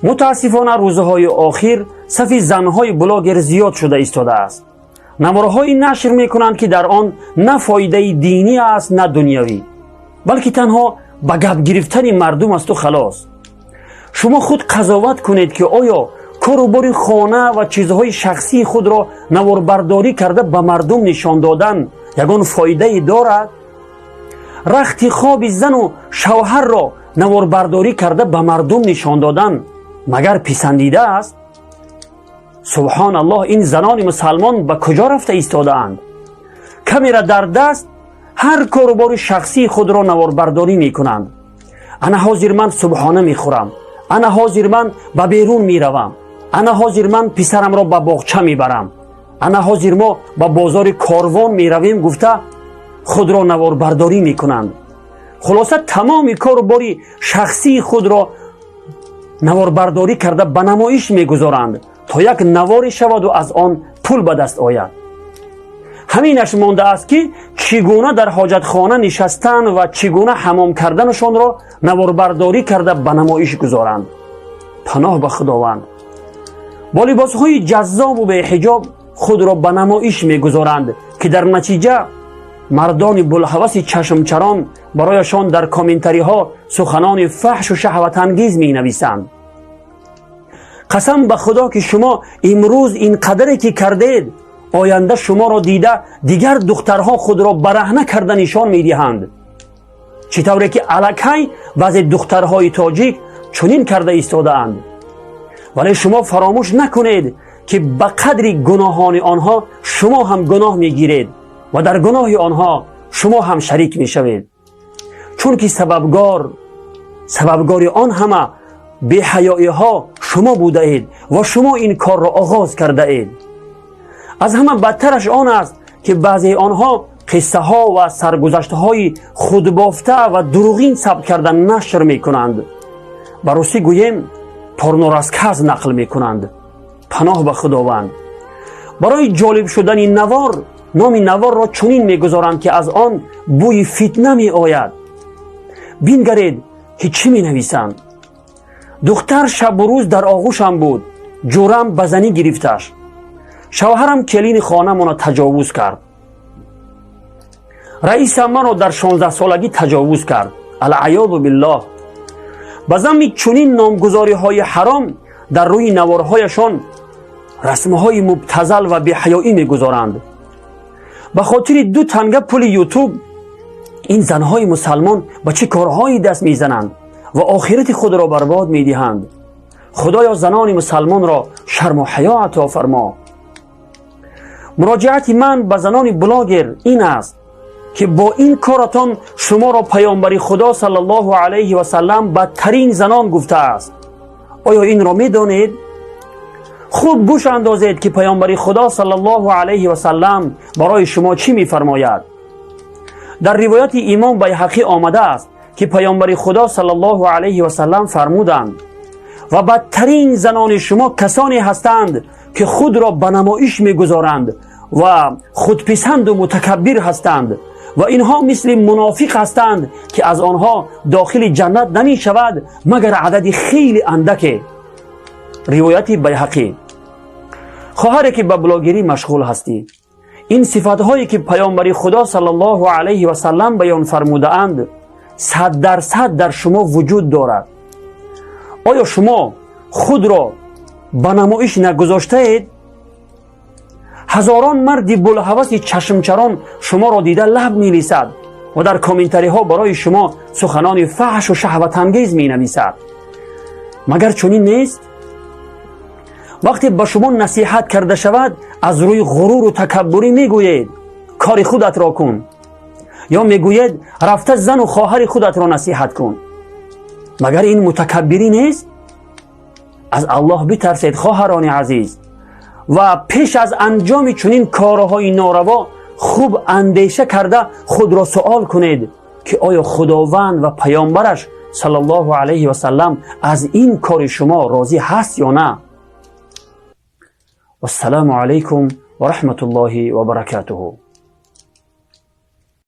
Мутаассифона, рӯзҳои охир сафи занҳои блогер зиёд шуда истодааст. Наворҳои нашр мекунанд, ки дар он на фоидаи динӣ аст, на дунявӣ, балки танҳо ба гап гирифтани мардум асту халос. Шумо худ қазоват кунед, ки оё кору бори хона ва чизҳои шахсии худро наворбардорӣ карда ба мардум нишон додан ягон фоидае дорад? Рахти хоби зану шавҳарро наворбардорӣ карда ба мардум нишон додан магар писандида аст? Субҳон Аллоҳ, ин занони мусалмон ба куҷо рафта истодаанд? Камера дар даст ҳар корубори шахсии худро наворбардорӣ мекунанд. Ана ҳозир ман субҳона мехӯрам, ана ҳозир ман ба берун меравам, ана ҳозир ман писарамро ба боғча мебарам, ана ҳозир мо ба бозори Корвон меравем гуфта худро наворбардорӣ мекунанд. Хулоса, тамоми кору бори шахсии худро наворбардорӣ карда ба намоиш мегузоранд, то як наворе шаваду аз он пул ба даст ояд. Ҳаминаш мондааст, ки чӣ гуна дар ҳоҷатхона нишастан ва чӣ гуна ҳамом карданашонро наворбардорӣ карда ба намоиш гузоранд. Паноҳ ба Худованд! Бо либосҳои ҷаззобу беҳиҷоб худро ба намоиш мегузоранд, ки дар натиҷа мардони булҳаваси чашмчарон барояшон дар комментариҳо суханони фаҳшу шаҳватангез менависанд. Қасам ба Худо, ки шумо имрӯз ин қадаре ки кардед, оянда шуморо дида дигар духтарҳо худро бараҳна карда нишон медиҳанд, чӣ тавре ки аллакай баъзе духтарҳои тоҷик чунин карда истодаанд. Вале шумо фаромӯш накунед, ки ба қадри гуноҳони онҳо шумо ҳам гуноҳ мегиред ва дар гуноҳи онҳо шумо ҳам шарик мешавед, чунки сабабгори он ҳама беҳаёиҳо шумо будаед ва шумо ин корро оғоз кардаед. Аз ҳама бадтараш он аст, ки баъзеи онҳо қиссаҳо ва саргузаштҳои худбофта ва дурӯғин сабт карда нашр мекунанд. Ба русӣ гӯем, порнорасказ нақл мекунанд. Паноҳ ба Худованд! Барои ҷолиб шудани навор номи наворро чунин мегузоранд, ки аз он бӯи фитна меояд. Бингаред, ки чӣ менависанд: «Духтар шабу рӯз дар оғӯшам буд, ҷӯрам ба занӣ гирифташ, шавҳарам келини хонамонро таҷовуз кард, раисам маро дар 16-солагӣ таҷовуз кард, алъаёзу биллоҳ». Ба замми чунин номгузориҳои ҳаром дар рӯи наворҳояшон расмҳои мубтазал ва беҳаёӣ мегузоранд. Ба хотири ду танга пули Ютуб ин занҳои мусалмон ба чӣ корҳое даст мезананд ва охирати худро барбод медиҳанд. Худоё, занони мусалмонро шарму ҳаё ато фармо. Муроҷиати ман ба занони блогер ин аст, ки бо ин коратон шуморо Паёмбари Худо саллаллоҳу алайҳи васаллам бадтарин занон гуфтааст. Оё инро медонед? Хуб гӯш андозед, ки Паёмбари Худо саллаллоҳу алайҳи васаллам барои шумо чӣ мефармояд. Дар ривояти имом Байҳақӣ омадааст, ки Паёмбари Худо саллаллоҳу алайҳи васаллам фармуданд: «Ва бадтарин занони шумо касоне ҳастанд, ки худро ба намоиш мегузоранд ва худписанду мутакаббир ҳастанд, ва инҳо мисли мунофиқ ҳастанд, ки аз онҳо дохили ҷаннат намешавад, магар адади хеле андаке». Ривояти Байҳақӣ. Хоҳаре, ки ба блогерӣ машғул ҳастӣ, ин сифатҳое, ки Паёмбари Худо саллаллоҳу алайҳи васаллам баён фармудаанд, 100% дар шумо вуҷуд дорад. Оё шумо худро ба намоиш нагузоштаед? Ҳазорон марди булҳаваси чашмчарон шуморо дида лаб мелисад ва дар комментариҳо барои шумо суханони фаҳшу шаҳватангез менависад. Магар чунин нест? Вақте ба шумо насиҳат карда шавад, аз рӯи ғуруру такаббурӣ мегӯед: «Кори худатро кун», ё мегӯед: «Рафта зану хоҳари худатро насиҳат кун». Магар ин мутакаббирӣ нест? Аз Аллоҳ битарсед, хоҳарони азиз, ва пеш аз анҷоми чунин корҳои нораво хуб андеша карда худро суол кунед, ки оё Худованд ва Паёмбараш саллаллоҳу алайҳи васаллам аз ин кори шумо розӣ ҳаст ё на. Вассалому алайкум ва раҳматуллоҳи ва баракатуҳу.